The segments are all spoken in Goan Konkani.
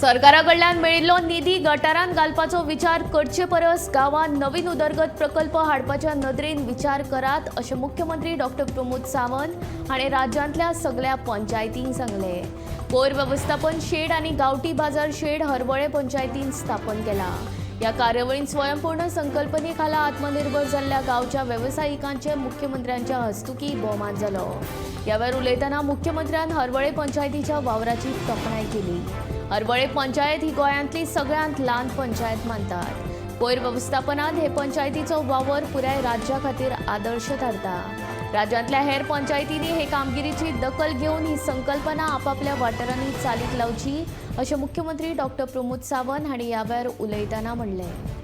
सरकारा कडल्यान मेळिल्लो निधी गटारान घालपाचो विचार करचे परस गांवांत नवीन उदरगत प्रकल्प हाडपाच्या नदरेन विचार करात अशें मुख्यमंत्री डॉक्टर प्रमोद सावंत हाणें राज्यांतल्या सगळ्या पंचायतींक सांगलें। कोयर वेवस्थापन शेड आनी गांवठी बाजार शेड हरवळे पंचायतीन स्थापन केला। ह्या कार्यावळींत स्वयंपूर्ण संकल्पने खाला आत्मनिर्भर जाल्ल्या गांवच्या वेवसायिकांचे मुख्यमंत्र्यांच्या हस्तुकी भोवमान जालो। ह्या वेळार उलयतना मुख्यमंत्र्यान हरवळे पंचायतीच्या वावराची तोखणाय केली। हरवळे पंचायत ही गोंयांतली सगळ्यांत ल्हान पंचायत मानतात। कोयर वेवस्थापनांत हे पंचायतीचो वावर पुराय राज्या खातीर आदर्श थारता। राज्यांतल्या हेर पंचायतींनी हे कामगिरीची दखल घेवन ही संकल्पना आपापल्या वाठारांनी चालीक लावची अशें मुख्यमंत्री डॉक्टर प्रमोद सावंत हांणी ह्या वेळार उलयतना म्हणलें।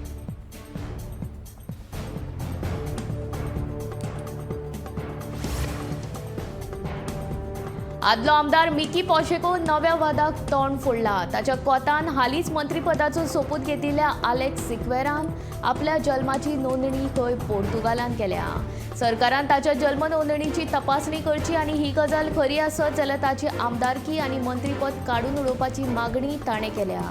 आदलो आमदार मिकी पाशेको नव्या वादाक तोंड फोडला। ताच्या कोतान हालींच मंत्रीपदाचो सोपूत घेतिल्ल्या आलेक्स सिक्वेरान आपल्या जल्माची नोंदणी खंय पोर्तुगालान केल्या। सरकारान ताच्या जल्म नोंदणीची तपासणी करची आनी ही गजाल खरी आसत जाल्यार ताची आमदारकी आनी मंत्रीपद काडून उडोवपाची मागणी ताणें केल्या।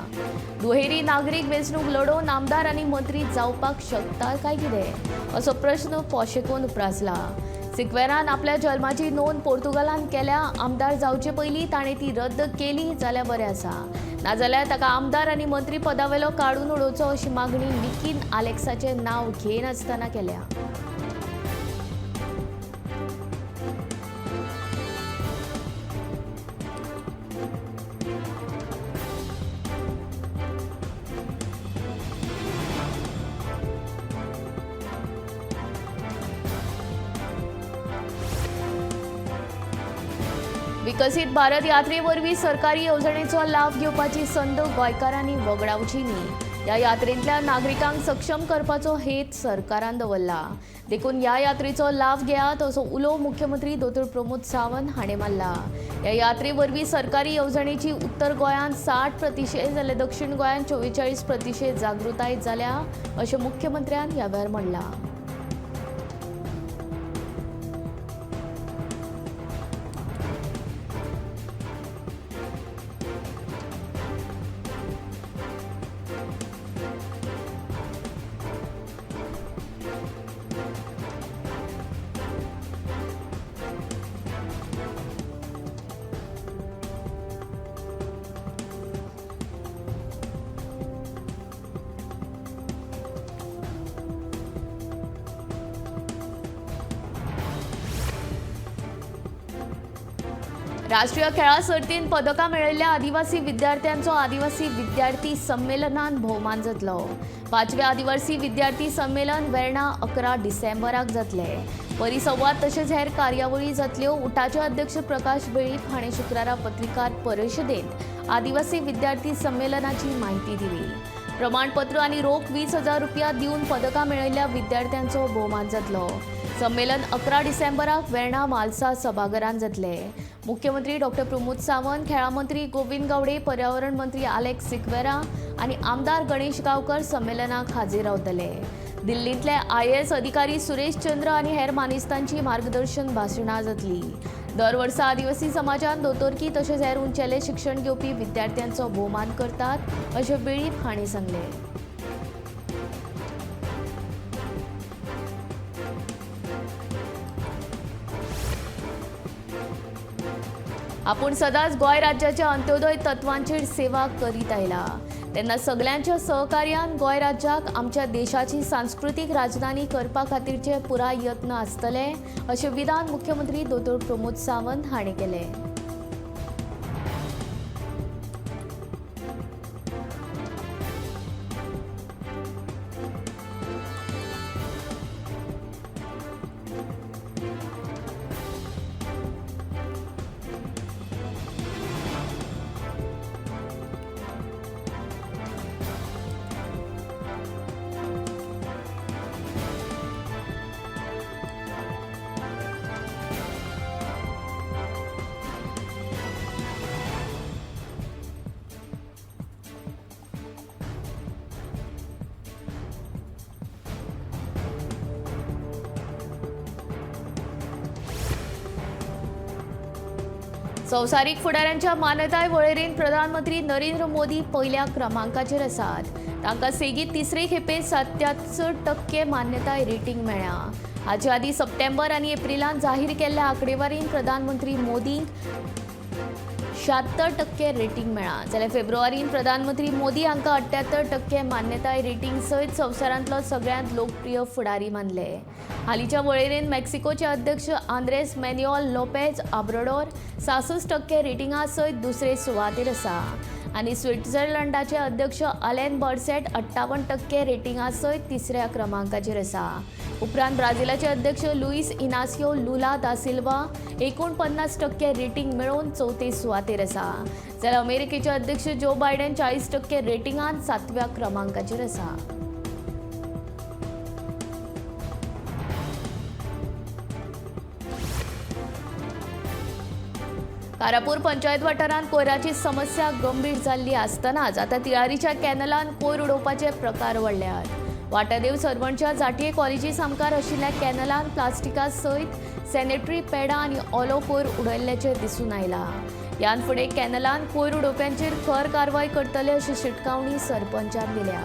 दुहेरी नागरीक वेंचणूक लडोवन आमदार आनी मंत्री जावपाक शकता काय कितें असो प्रश्न पाशेकोन उप्रासला। सिक्वेरान आपल्या जल्माची नोंद पोर्तुगालान केल्या। आमदार जावचे पयलीं ताणें ती रद्द केली जाल्यार बरें आसा, नाजाल्यार ताका आमदार आनी मंत्री पदावेलो काडून उडोवचो अशी मागणी मिकीन आलेक्साचें नांव घेयनासतना केल्या। विकसीत भारत यात्रे वरवीं सरकारी येवजणेचो लाव घेवपाची संद गोंयकारांनी वगडावची न्ही। ह्या यात्रेंतल्या नागरिकांक सक्षम करपाचो हेत सरकारान दवरला, देखून ह्या यात्रेचो लाव घेयात असो उलो मुख्यमंत्री दोतोर प्रमोद सावंत हाणें मारला। ह्या यात्रे वरवीं सरकारी येवजणेची उत्तर गोंयांत 60% जाल्यार दक्षिण गोंयांत 44% जागृताय जाल्या अशें मुख्यमंत्र्यान ह्या वेळार म्हणलां। राष्ट्रीय खेळां सर्तीन पदकां मेळयल्ल्या आदिवासी विद्यार्थ्यांचो आदिवासी विद्यार्थी संमेलनान भोवमान जातलो। 5व्या आदिवासी विद्यार्थी संमेलन वेर्णा 11 डिसेंबराक जातलें। परिसंवाद तशेंच हेर कार्यावळी जातल्यो। उटाचे अध्यक्ष प्रकाश वेळीप हाणें शुक्रारा पत्रकार परिशदेंत आदिवासी विद्यार्थी संमेलनाची म्हायती दिली। प्रमाणपत्र आनी रोख 20,000 रुपया दिवन पदकां मेळयल्ल्या विद्यार्थ्यांचो भोवमान जातलो। संमेलन 11 डिसेंबराक वेर्णा म्हालसा सभाघरांत जातलें। मुख्यमंत्री डॉक्टर प्रमोद सावंत, खेळां मंत्री गोविंद गावडे, पर्यावरण मंत्री आलेक्स सिक्वेरा आनी आमदार गणेश गांवकर संमेलनाक हाजीर रावतले। दिल्लींतले IAS अधिकारी सुरेश चंद्र आनी हेर मानेस्तांची मार्गदर्शन भाशणां जातली। दर वर्सा आदिवासी समाजान दोतोरकी तशेंच हेर उंचेलें शिक्षण घेवपी विद्यार्थ्यांचो भोवमान करतात अशें वेळीप हांणी सांगलें। आपूण सदांच गोंय राज्याच्या अंत्योदय तत्वांचेर सेवा करीत आयला, तेन्ना सगल्यांच्या सहकार्यान गोंय राज्याक आमच्या देशाची सांस्कृतीक राजधानी करपा खातीरचे पुराय यत्न आसतले अशें विधान मुख्यमंत्री दोतोर प्रमोद सावंत हांणी केलें। संवसारीक फुडाऱ्यांच्या मान्यताय वळेरेंत प्रधानमंत्री नरेंद्र मोदी पयल्या क्रमांकाचेर आसात. तांकां सेगीत तिसरे खेपे 77% मान्यताय रेटींग मेळ्ळ्या. हाचे आदीं सप्टेंबर आनी एप्रिलांत जाहीर केल्ल्या आंकडेवारीन प्रधानमंत्री मोदींक 76% रेटींग मेळ्ळां, जाल्यार फेब्रुवारीन प्रधानमंत्री मोदी हांकां 78% मान्यताय रेटींग सयत संवसारांतलो सगळ्यांत लोकप्रिय फुडारी मानले. हालींच्या वळेरेंत मेक्सिकोचे अध्यक्ष आंद्रेस मॅन्युअल लोपेज आब्राडोर 66% रेटिंगा सयत दुसरे सुवातेर आसा आनी स्वित्झर्लंडाचे अध्यक्ष अलेन बर्सेट 58% रेटिंगा सयत तिसऱ्या क्रमांकाचेर आसा. उपरांत ब्राझिलाचे अध्यक्ष लुईस इनासियो लुला दा सिल्वा 49% रेटींग मेळोवन चवथे सुवातेर आसा, जाल्यार अमेरिकेचे अध्यक्ष जो बायडन 40% रेटिंगान सातव्या क्रमांकाचेर आसा. कारापूर पंचायत वाठारांत कोयराची समस्या गंभीर जाल्ली आसतनाच आतां तिळारीच्या कॅनलान कोयर उडोवपाचे प्रकार वाडल्यात. वाटादेव सरवणच्या जाटये कॉलेजी सामकार आशिल्ल्या कॅनलान प्लास्टिका सयत सॅनिटरी पॅडां आनी ओलो कोयर उडयल्ल्याचें दिसून आयलां. ह्यान फुडें कॅनलान कोयर उडोवप्यांचेर खर कारवाय करतले अशी शिटकावणी सरपंचान दिल्या.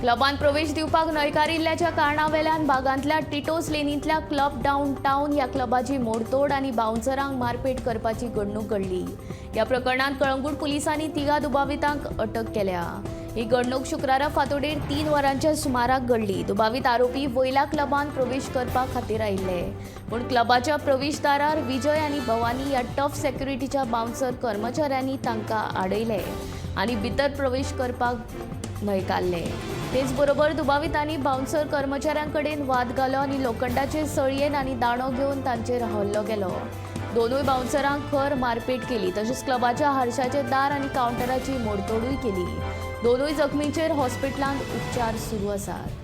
क्लबान प्रवेश दिवपाक न्हयकारिल्ल्याच्या कारणावेल्यान बागांतल्या टिटोस लेनींतल्या क्लब डावन टावन ह्या क्लबाची मोडतोड आनी बाउन्सरांक मारपेट करपाची घडणूक घडली. ह्या प्रकरणांत कळंगूट पुलिसांनी 3 दुबावितांक अटक केल्या. ही घडणूक शुक्रारा फांतोडेर 3 वरांच्या सुमाराक घडली. दुबावीत आरोपी वयल्या क्लबान प्रवेश करपा खातीर आयिल्ले, पूण क्लबाच्या प्रवेशदारार विजय आनी भवानी ह्या टफ सेक्युरिटीच्या बाउन्सर कर्मचाऱ्यांनी तांकां आडयले आनी भितर प्रवेश करपाक न्हयकारले. तेच बरोबर दुबावितांनी बाउन्सर कर्मचाऱ्यांकडेन वाद घालो आनी लोखंडाचे सळयेन आनी दांडो घेवन तांचेर हल्लो केलो. दोनूय बाउन्सरांक खर मारपेट केली, तशेंच क्लबाच्या हारशाचे दार आनी कावंटराची मोडतोडूय केली. दोनूय जखमींचेर हॉस्पिटलांत उपचार सुरू आसात.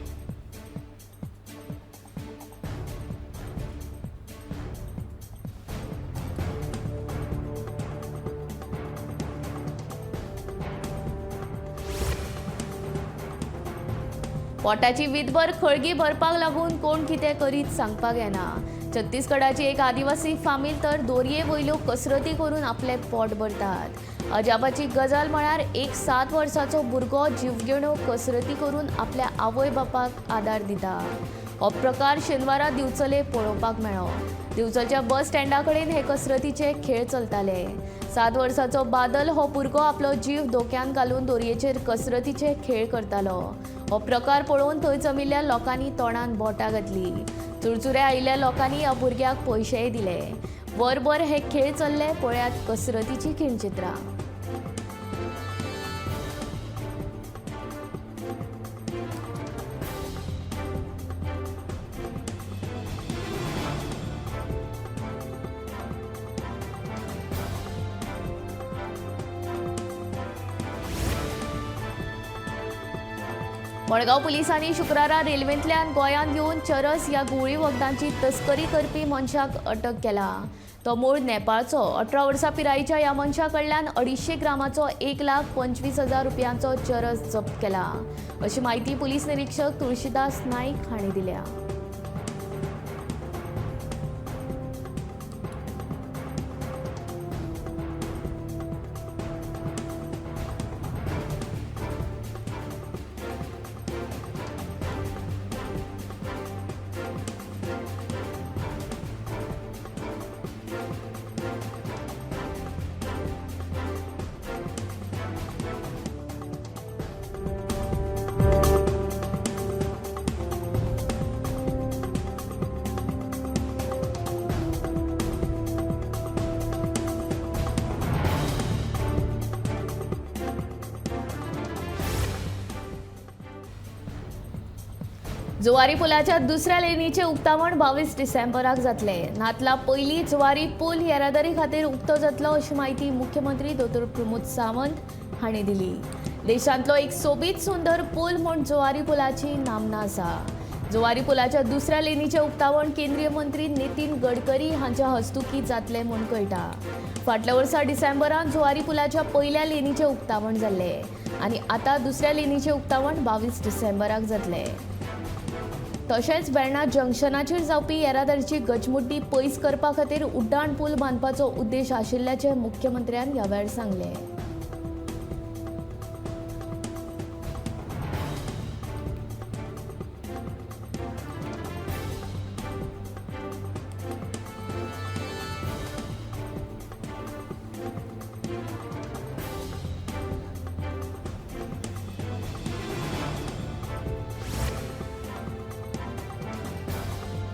पोटाची विधभर खळगी भरपाक लागून कोण कितें करीत सांगपाक येना. छत्तीसगडाची एक आदिवासी फामील तर दोरये वयल्यो कसरती करून आपलें पोट भरतात. अजापाची गजाल म्हळ्यार एक 7 वर्साचो भुरगो जिवघेण्यो कसरती करून आपल्या आवय बापाक आदार दिता. हो प्रकार शेनवारा दिवचले पळोवपाक मेळ्ळो. दिवचलच्या बस स्टँडा कडेन हे कसरतीचे खेळ चलताले. 7 वर्साचो बादल हो भुरगो आपलो जीव धोक्यान घालून दोरयेचेर कसरतीचे खेळ करतालो. हो प्रकार पळोवन थंय जमिल्ल्या लोकांनी तोंडान बोटां घातली. चुरचुरे आयिल्ल्या लोकांनी ह्या भुरग्याक पयशेय दिले. वरभर हे खेळ चल्ले. पळयात कसरतीची खिणचित्रां. मडगांव पुलिसांनी शुक्रारा रेल्वेंतल्यान गोंयांत येवन चरस ह्या गुळी वखदांची तस्करी करपी मनशाक अटक केला. तो मूळ नेपाळचो. 18 वर्सां पिरायेच्या ह्या मनशा कडल्यान 250 ग्रामाचो 1,25,000 रुपयांचो चरस जप्त केला, अशी म्हायती पुलीस निरीक्षक तुळशीदास नाईक हांणी दिल्या. जुवारी पुलाच्या दुसऱ्या लेनीचें उक्तावण 22 डिसेंबराक जातलें. नातला पयली जुवारी पूल येरादारी खातीर उक्तो जातलो अशी म्हायती मुख्यमंत्री दोतोर प्रमोद सावंत हांणी दिली. देशांतलो एक सोबीत सुंदर पूल म्हूण जुवारी पुलाची नामना आसा. जुवारी पुलाच्या दुसऱ्या लेनीचें उक्तावण केंद्रीय मंत्री नितीन गडकरी हांच्या हस्तुकीं जातलें म्हूण कळटा. फाटल्या वर्सा डिसेंबरान जुवारी पुलाच्या पयल्या लेनीचें उक्तावण जाल्लें आनी आतां दुसऱ्या लेनीचें उक्तावण 22 डिसेंबराक जातलें. तशेंच वेर्णा जंक्शनाचेर जावपी येरादारीची गचमुड्डी पयस करपा खातीर उड्डाण पूल बांदपाचो उद्देश आशिल्ल्याचें मुख्यमंत्र्यान ह्या वेळार सांगलें.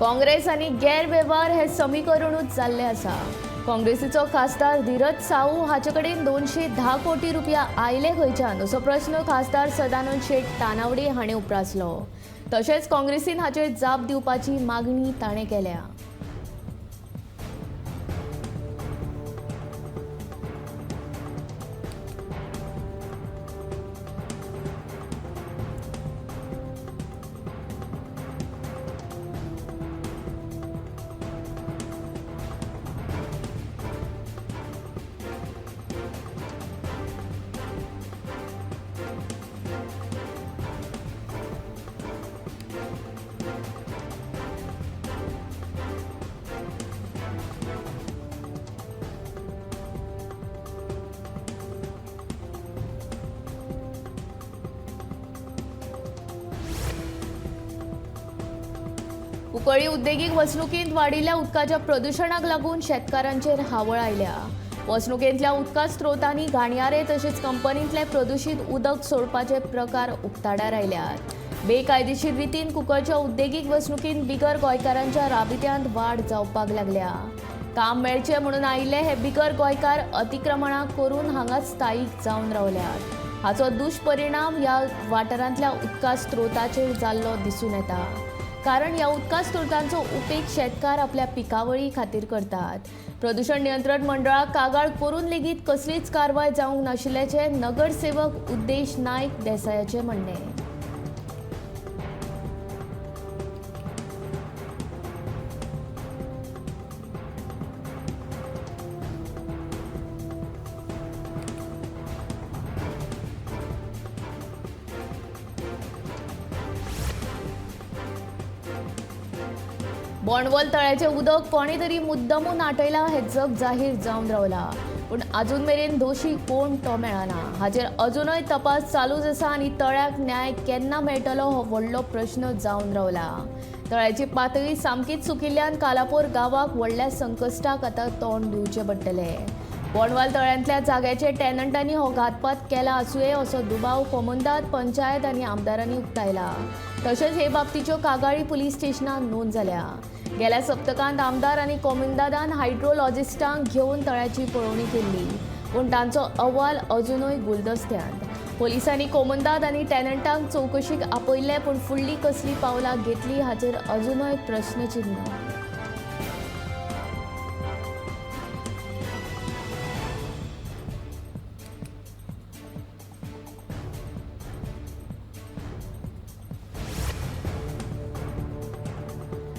काँग्रेस आनी गैरवेव्हार हे समीकरणूच जाल्लें आसा. काँग्रेसीचो खासदार धीरज साहू हाचे कडेन 210 कोटी रुपया आयले खंयच्यान असो प्रस्न खासदार सदानंद शेट तानावडे हाणें उप्रासलो. तशेंच काँग्रेसीन हाचेर जाप दिवपाची मागणी ताणें केल्या. कुंकळ्ळी उद्देगीक वसणुकेंत वाडिल्ल्या उदकाच्या प्रदुशणाक लागून शेतकारांचेर हावळ आयल्या. वसणुकेंतल्या उदका स्रोतांनी घाणयारे तशेंच कंपनींतले प्रदुशीत उदक सोडपाचे प्रकार उक्ताडार आयल्यात. बेकायदेशीर रितीन कुंकळच्या उद्देगीक वसणुकेंत बिगर गोंयकारांच्या राबित्यांत वाड जावपाक लागल्या. काम मेळचें म्हणून आयिल्ले हे बिगर गोंयकार अतिक्रमणां करून हांगा स्थायीक जावन रावल्यात. हाचो दुश्परिणाम ह्या वाठारांतल्या उदका स्रोताचेर जाल्लो दिसून येता. कारण ह्या उदका स्रोतांचो उपेग शेतकार आपल्या पिकावळी खातीर करतात. प्रदूषण नियंत्रण मंडळाक कागाळ करून लेगीत कसलीच कारवाय जावंक नाशिल्ल्याचें नगरसेवक उद्देश नायक देसायाचें म्हणणें. बोंडवल तळ्याचें उदक कोणे तरी मुद्दमून आटयलां हें जग जाहीर जावन रावलां. पूण अजून मेरेन दोशी कोण तो मेळना. हाचेर अजुनय तपास चालूच आसा आनी तळ्याक न्याय केन्ना मेळटलो हो व्हडलो प्रश्न जावन रावला. तळ्याची पातळी सामकीच सुकिल्ल्यान कालापूर गांवाक व्हडल्या संकश्टाक आतां तोंड दिवचें पडटलें. बोंडवाल तळ्यांतल्या जाग्याचे टेनंटांनी हो घातपात केला आसुये असो दुबाव कोमुंदाद, पंचायत आनी आमदारांनी उक्तायला. तशेंच हे बाबतीच्यो कागाळी पुलीस स्टेशनांत नोंद जाल्या. गेल्या सप्तकांत आमदार आनी कोमुंदादान हायड्रोलॉजिस्टांक घेवन तळ्याची पळोवणी केल्ली, पूण तांचो अहवाल अजुनूय गुलदस्त्यांत. पोलिसांनी कोमुंदाद आनी टेनंटांक चवकशीक आपयल्ले, पूण फुडली कसली पावलां घेतली हाचेर अजुनूय प्रश्नचिन्ह.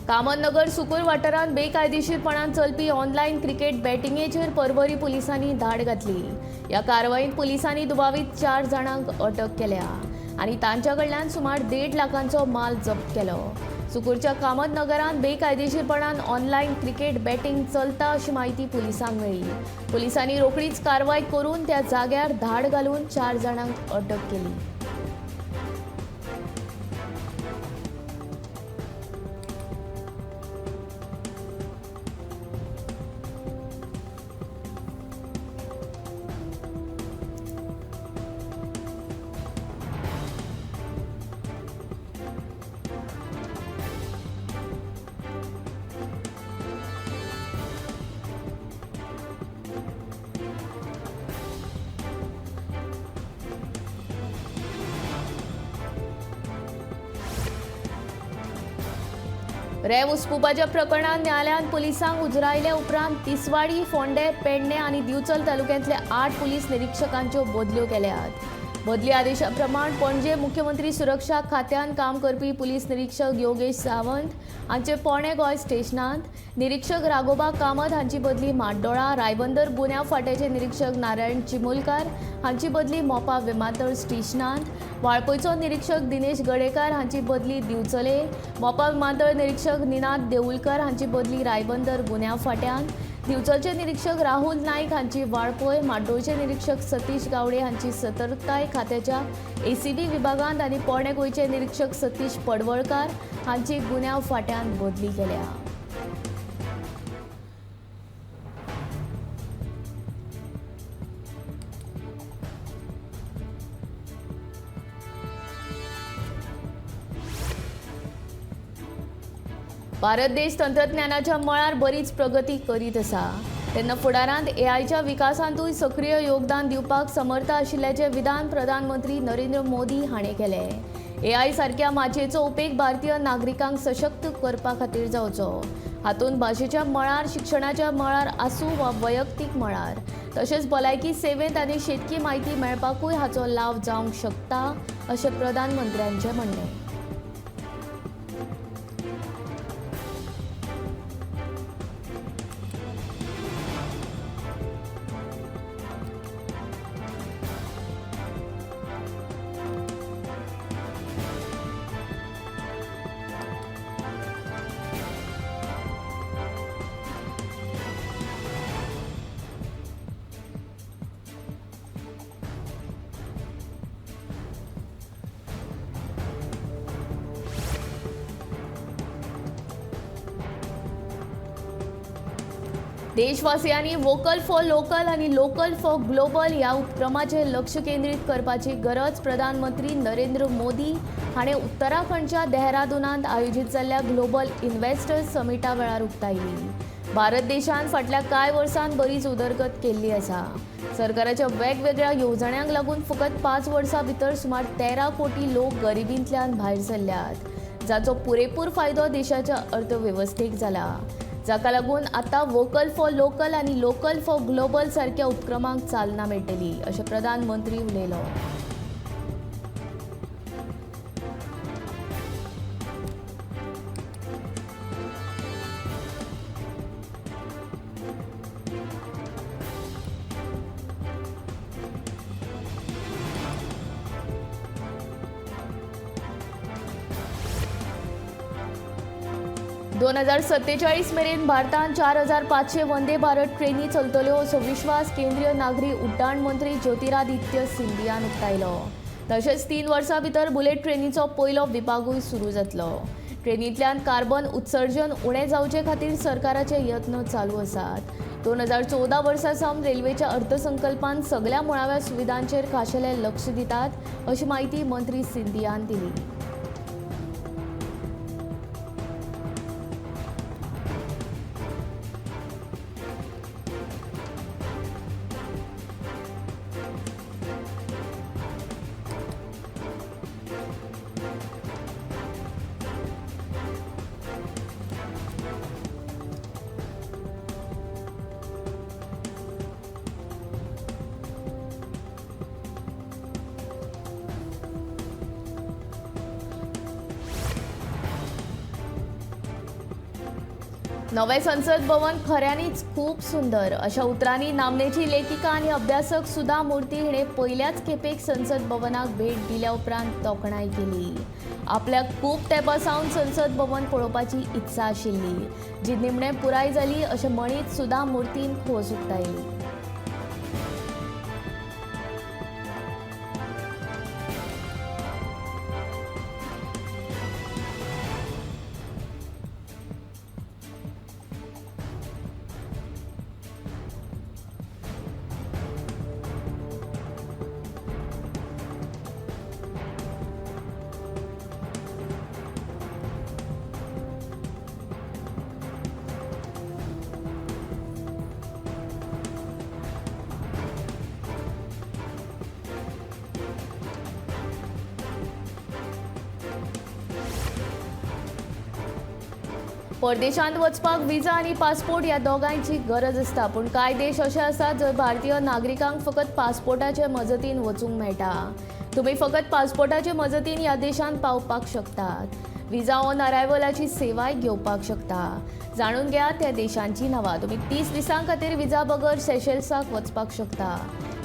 कामतनगर सुकूर वाठारांत बेकायदेशीरपणान चलपी ऑनलायन क्रिकेट बॅटिंगेचेर पर्वरी पुलिसांनी धाड घातली. ह्या कारवायेंत पुलिसांनी दुबावीत 4 जाणांक अटक केल्या आनी तांच्या कडल्यान सुमार 1.5 लाखांचो माल जप्त केलो. सुकूरच्या कामतनगरांत बेकायदेशीरपणान ऑनलायन क्रिकेट बॅटिंग चलता अशी म्हायती पुलिसांक मेळ्ळी. पुलिसांनी रोखडीच कारवाय करून त्या जाग्यार धाड घालून 4 जाणांक अटक केली. रेंव उसपुपाच्या प्रकरणात न्यायालयान पुलिसांक उजरायले उपरांत तिसवाडी, फोंडें, पेडणे आनी दिवचल तालुक्यांतल्या 8 पुलीस निरीक्षकांच्यो बदल्यो केल्यात। बदली आदेशा प्रमाण पणजे मुख्यमंत्री सुरक्षा खात्यान काम करपी पुलीस निरीक्षक योगेश सावंत हांचे पोणे गोंय स्टेशनांत, निरीक्षक राघोबा कामत हांची बदली म्हाड्डोळा, रायबंदर गुन्यांव फांट्याचे निरीक्षक नारायण चिमुलकार हांची बदली मोपा विमानतळ स्टेशनांत, वाळपयचो निरीक्षक दिनेश गडेकार हांची बदली दिवचले, मोपा विमानतळ निरीक्षक निनाद देऊलकर हांची बदली रायबंदर गुन्यांव फांट्यान, दिवचलचे निरीक्षक राहुल नाईक हांची वाळपय, म्हाड्डोळचे निरीक्षक सतीश गावडे हांची सतर्कताय खात्याच्या एसीबी विभागांत आनी पोणे गोंयचे निरीक्षक सतीश पडवळकार हांची गुन्यांव फांट्यांत बदली केल्या। भारत देश तंत्रज्ञानाच्या मळार बरीच प्रगती करीत आसा। तेन्ना फुडारांत एआयच्या विकासांतूय सक्रीय योगदान दिवपाक समर्थ आशिल्ल्याचें विधान प्रधानमंत्री नरेंद्र मोदी हाणें केलें। एआय सारक्या माचयेचो उपेग भारतीय नागरिकांक सशक्त करपा खातीर जावचो। हातूंत भाशेच्या मळार, शिक्षणाच्या मळार आसूं वा वैयक्तीक मळार, तशेंच भलायकी सेवेंत आनी शेतकी म्हायती मेळपाकूय हाचो लाव जावंक शकता अशें प्रधानमंत्र्यांचें म्हणणें। देशवासियांनी वोकल फॉर लोकल आनी लोकल फॉर ग्लोबल ह्या उपक्रमाचेर लक्ष केंद्रीत करपाची गरज प्रधानमंत्री नरेंद्र मोदी हाणें उत्तराखंडच्या देहरादूनांत आयोजीत जाल्ल्या ग्लोबल इन्व्हेस्टर्स समिटा वेळार उक्तायली। भारत देशान फाटल्या कांय वर्सांत बरीच उदरगत केल्ली आसा। सरकाराच्या वेगवेगळ्या येवजण्यांक लागून फकत 5 वर्सां भितर सुमार 13 कोटी लोक गरिबींतल्यान भायर सरल्यात, जाचो पुरेपूर फायदो देशाच्या अर्थवेवस्थेक जाला। जाका लागून आतां वोकल फॉर लोकल आनी लोकल फॉर ग्लोबल सारक्या उपक्रमांक चालना मेळटली अशें प्रधानमंत्री उलयलो। 2047 मेरेन भारतांत 4500 वंदे भारत ट्रेनी चलतल्यो असो विश्वास केंद्रीय नागरी उड्डाण मंत्री ज्योतिरादित्य सिंधियान उक्तायलो। तशेंच 3 वर्सां भितर बुलेट ट्रेनीचो पयलो विभागूय सुरू जातलो। ट्रेनींतल्यान कार्बन उत्सर्जन उणें जावचे खातीर सरकाराचे यत्न चालू आसात। 2014 वर्सा सावन रेल्वेच्या अर्थसंकल्पान सगळ्या मुळाव्या सुविधांचेर खाशेलें लक्ष दितात अशी म्हायती मंत्री सिंधियान दिली। नवे संसद भवन खऱ्यांनीच खूब सुंदर अशा उतरांनी नामनेची लेखिका आनी अभ्यासक सुधा मूर्ती हिणें पयल्याच खेपेक संसद भवनाक भेट दिल्या उपरांत तोखणाय केली। आपल्याक खूब तेंपा सावन संसद भवन पळोवपाची इत्सा आशिल्ली, जी निमणें पुराय जाली अशें म्हणीत सुधा मूर्तीन खोस उक्तायली। परदेशांत वचपाक विजा आनी पासपोर्ट ह्या दोगांयची गरज आसता, पूण कांय देश अशे आसात जंय भारतीय नागरिकांक फकत पासपोर्टाचे मजतीन वचूंक मेळटा. तुमी फकत पासपोर्टाचे मजतीन ह्या देशांत पावपाक शकतात. विजा ऑन अरायवलाची सेवाय घेवपाक शकता. जाणून घेयात त्या देशांची नांवां. तुमी 30 दिसां खातीर विजा बगर सेशेल्साक वचपाक शकता.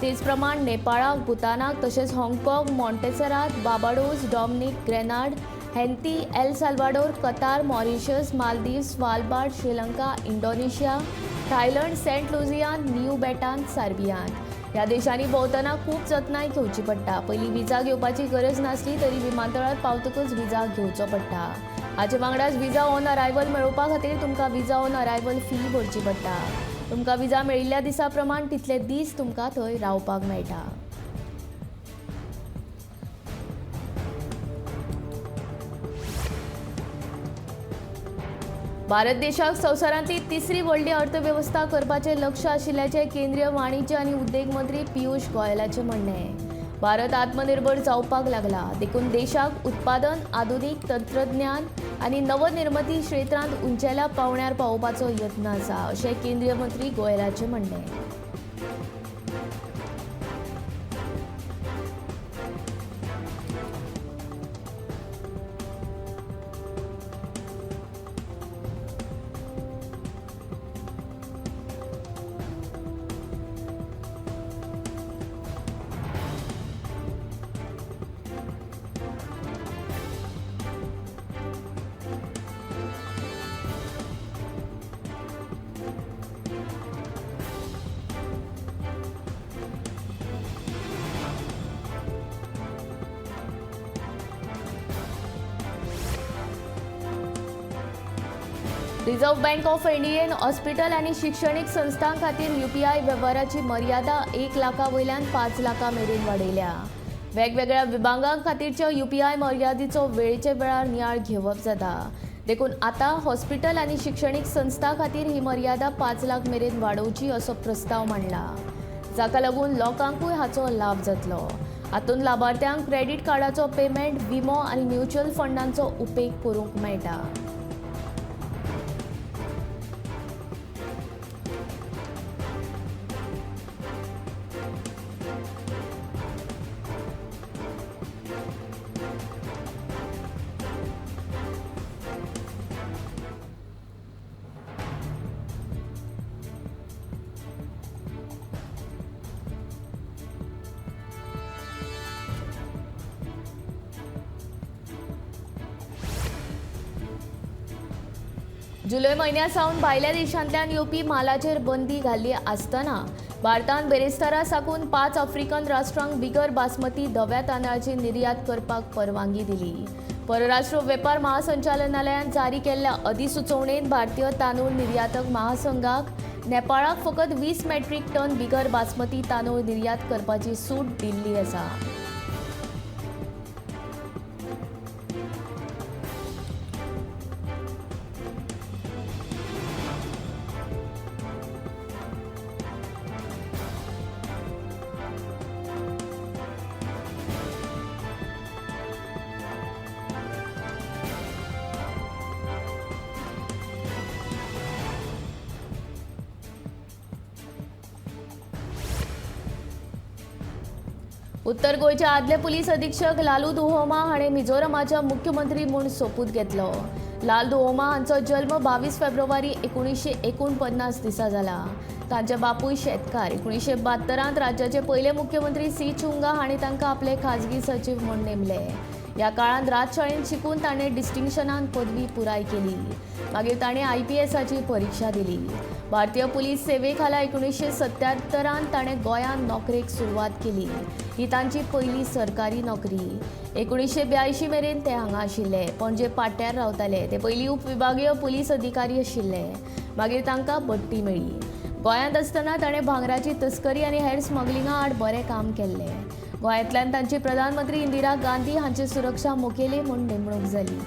तेच प्रमाण नेपाळाक, भूतानाक, तशेंच हाँगकाँग, Montserrat, Barbados, Dominica, Grenada, Haiti, El Salvador, Qatar, Mauritius, Maldives, Svalbard, Sri Lanka, Indonesia, Thailand, Saint Lucia, New Britain, सार्बियान. ह्या देशांनी भोंवतना खूब जतनाय घेवची पडटा. पयलीं विजा घेवपाची गरज नासली तरी विमानतळार पावतकच विजा घेवचो पडटा. हाचे वांगडाच विजा ऑन अरायवल मेळोवपा खातीर तुमकां विजा ऑन अरायवल फी भरची पडटा. तुमकां विजा मेळिल्ल्या दिसा प्रमाण तितले दीस तुमकां थंय रावपाक मेळटा. भारत देशाक संवसारांतली तिसरी व्हडली अर्थवेवस्था करपाचें लक्ष आशिल्ल्याचें केंद्रीय वाणिज्य आनी उद्देग मंत्री पियूष गोयलाचें म्हणणें. भारत आत्मनिर्भर जावपाक लागला, देखून देशाक उत्पादन, आधुनीक तंत्रज्ञान आनी नवनिर्मिती क्षेत्रांत उंचेल्या पांवड्यार पावोवपाचो यत्न आसा, अशें केंद्रीय मंत्री गोयलाचें म्हणणें. रिझर्व्ह बँक ऑफ इंडियेन हॉस्पिटल आनी शिक्षणीक संस्थां खातीर यूपीआय वेव्हाराची मर्यादा 1 लाखा वयल्यान 5 लाखां मेरेन वाडयल्या. वेगवेगळ्या विभागां खातीरच्या यूपीआय मर्यादेचो वेळचे वेळार नियाळ घेवप जाता, देखून आतां हॉस्पिटल आनी शिक्षणीक संस्थां खातीर ही मर्यादा 5 लाख मेरेन वाडोवची असो प्रस्ताव मांडला, जाका लागून लोकांकूय हाचो लाभ जातलो. हातूंत लाभार्थ्यांक क्रेडीट कार्डाचो पेमेंट, विमो आनी म्युच्युअल फंडांचो उपेग करूंक मेळटा. जुलय म्हयन्या सावन भायल्या देशांतल्यान येवपी मालाचेर बंदी घाल्ली आसतना भारतान बेरेस्तारा साकून 5 आफ्रिकन राष्ट्रांक बिगर बासमती धव्या तांदळाची निर्यात करपाक परवानगी दिली. परराष्ट्र वेपार महासंचालनालयान जारी केल्ल्या अधिसुचोवणेंत भारतीय तांदूळ निर्यातक महासंघाक नेपाळाक फकत 20 मेट्रीक टन बिगर बासमती तांदूळ निर्यात करपाची सूट दिल्ली आसा. उत्तर गोंयचे आदले पुलीस अधीक्षक लालू दुहोमा हाणें मिझोरमाच्या मुख्यमंत्री म्हूण सोपूत घेतलो. लाल दुहोमा हांचो जल्म 22 फेब्रुवारी 1949 दिसा जाला. तांचे बापूय शेतकार. 1972 राज्याचे पयले मुख्यमंत्री सी चुंगा हांणी तांकां आपले खाजगी सचीव म्हूण नेमले. ह्या काळांत राजशाळेंत शिकून ताणें डिस्टिंक्शनान पदवी पुराय केली. मागीर ताणें IPSाची परिक्षा दिली. भारतीय पुलीस सेवे खाला 1977 ताणें गोंयांत नोकरेक सुरवात केली. ही तांची पयली सरकारी नोकरी. 1982 मेरेन ते हांगा आशिल्ले. पणजे पाट्यार रावताले. ते पयली उपविभागीय पुलीस अधिकारी आशिल्ले. मागीर तांकां बडटी मेळ्ळी. गोंयांत आसतना ताणें भांगराची तस्करी आनी हेर स्मगलिंगा आड बरें काम केल्लें. गोंयांतल्यान तांची प्रधानमंत्री इंदिरा गांधी हांची सुरक्षा मुखेली म्हूण नेमणूक जाली.